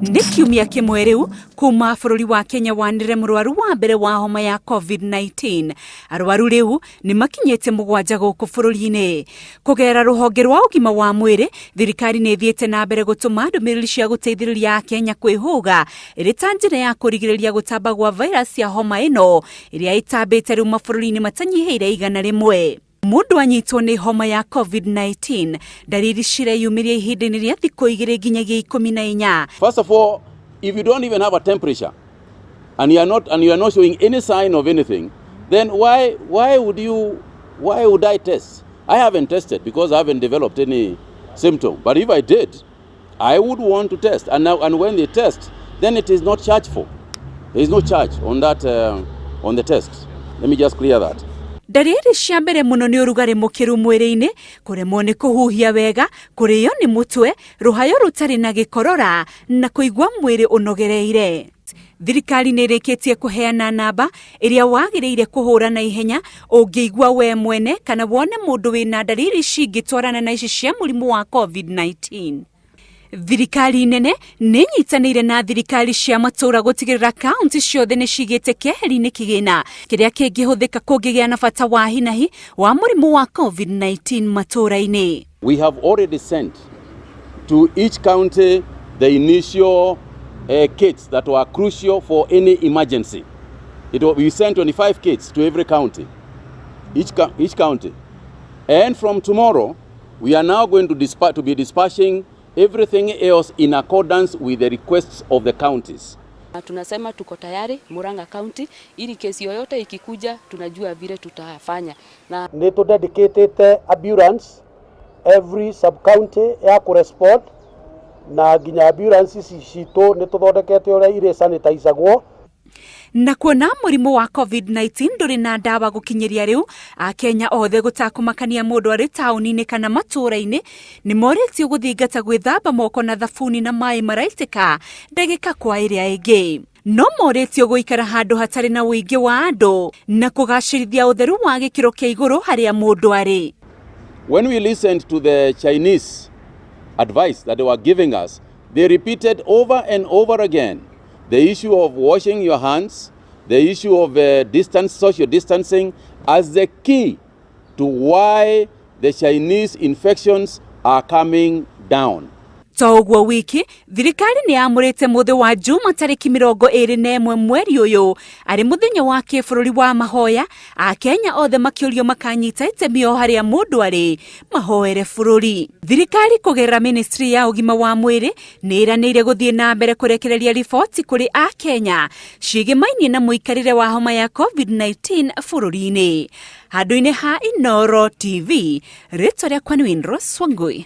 Nĩ kiumia kĩmwe rĩu kuma bũrũri wa Kenya wanĩrĩre mũrwaru wa mbere wa homa ya COVID-19. Arwaru rĩu nĩ makinyĩte 7 gũkũ bũrũri-inĩ. Kũgerera rũhonge rwa ũgima wa mwĩrĩ, thirikari nĩ ĩthiĩte na mbere gũtũma ndũmĩrĩri cia gũteithĩrĩria Akenya kwĩhũga ĩrĩ ta njĩra ya kũrigĩrĩria gũtamba gwa virus ya homa ĩno ĩrĩa ĩtambĩte rĩu mabũrũri-inĩ matanyihĩire 100. Mũndũ anyitwo nĩ homa ya COVID-19, ndariri cireyumĩria ihinda-inĩ rĩa thikũ 2 nginyagia 14. First of all, if you don't even have a temperature and you are not showing any sign of anything, then why would I test? I haven't tested because I haven't developed any symptom. But if I did, I would want to test. And when they test, then it is not charged for. There is no charge on that on the test. Let me just clear that. Ndariri cia mbere mũno nĩ ũrugarĩ mũkĩru mwĩrĩ-inĩ, kũremwo nĩ kũhuhia wega, kũrĩo nĩ mũtwe, rũhayo rũtarĩ na gĩkorora na kũigua mwĩrĩ ũnogereire. Thirikari nĩ ĩrĩkĩtie kũheana namba ĩrĩa wagĩrĩire kũhũra na ihenya ũngĩigua we mwene kana wone mũndũ wĩna ndariri cingĩtwarana na ici cia mũrimũ wa COVID-19. Thirikari nene nĩ ĩnyitanĩire na thirikari cia matũũra gũtigĩrĩra kaunti ciothe nĩ cigĩte keheri-inĩ kĩgĩna kĩrĩa kĩngĩhũthĩka kũngĩgĩa na bata wa hinahi wa mũrimũ wa COVID-19 matũũra-inĩ. We have already sent to each county the initial kits that were crucial for any emergency. We sent 25 kits to every county, each county. And from tomorrow, we are now going to be dispatching everything else in accordance with the requests of the counties. Na tunasema tuko tayari Murang'a County ili kesi yoyote ikikuja tunajua vile tutafanya. Na nĩ tũ dedicatete ambulance every sub county ya kũ respond na nginya ambulance ici citũ nĩ tũthondekete ũrĩa irĩ sanitizagwo. Na kuona mũrimũ wa COVID-19 ndũrĩ na ndawa gũkinyĩria rĩu, Akenya othe gũtakũmakania mũndũ arĩ taũni-inĩ kana matũũra-inĩ nĩ morĩtio gũthingata gwĩthamba moko na thabuni na maĩ maraitĩka ndagĩka kwa ĩrĩa ĩngĩ. No morĩtio gũikara handũ hatarĩ na ũingĩ wa andũ na kũgacĩrithia ũtheru wa gĩkĩro kĩa igũrũ harĩa mũndũ arĩ. When we listened to the Chinese advice that they were giving us, they repeated over and over again the issue of washing your hands, the issue of social distancing as the key to why the Chinese infections are coming down. To ũguo wiki, thirikari nĩ yamũrĩte mũthĩ wa Juma tarĩki 21 mweri ũyũ arĩ mũthenya wa kĩbũrũri wa mahoya, Akenya othe makĩũrio makanyita itemi o harĩa mũndũ arĩ mahoere bũrũri. Thirikari kũgerera ministry ya ũgima wa mwĩrĩ nĩ ĩranĩire gũthiĩ na mbere kũrekereria riboti kũrĩ Akenya ciĩgĩmainie na mũikarĩre wa homa ya COVID-19 bũrũri-inĩ. Handũ-inĩ ha Inooro TV, rĩtwa rĩakwa nĩ Winrose Wangui.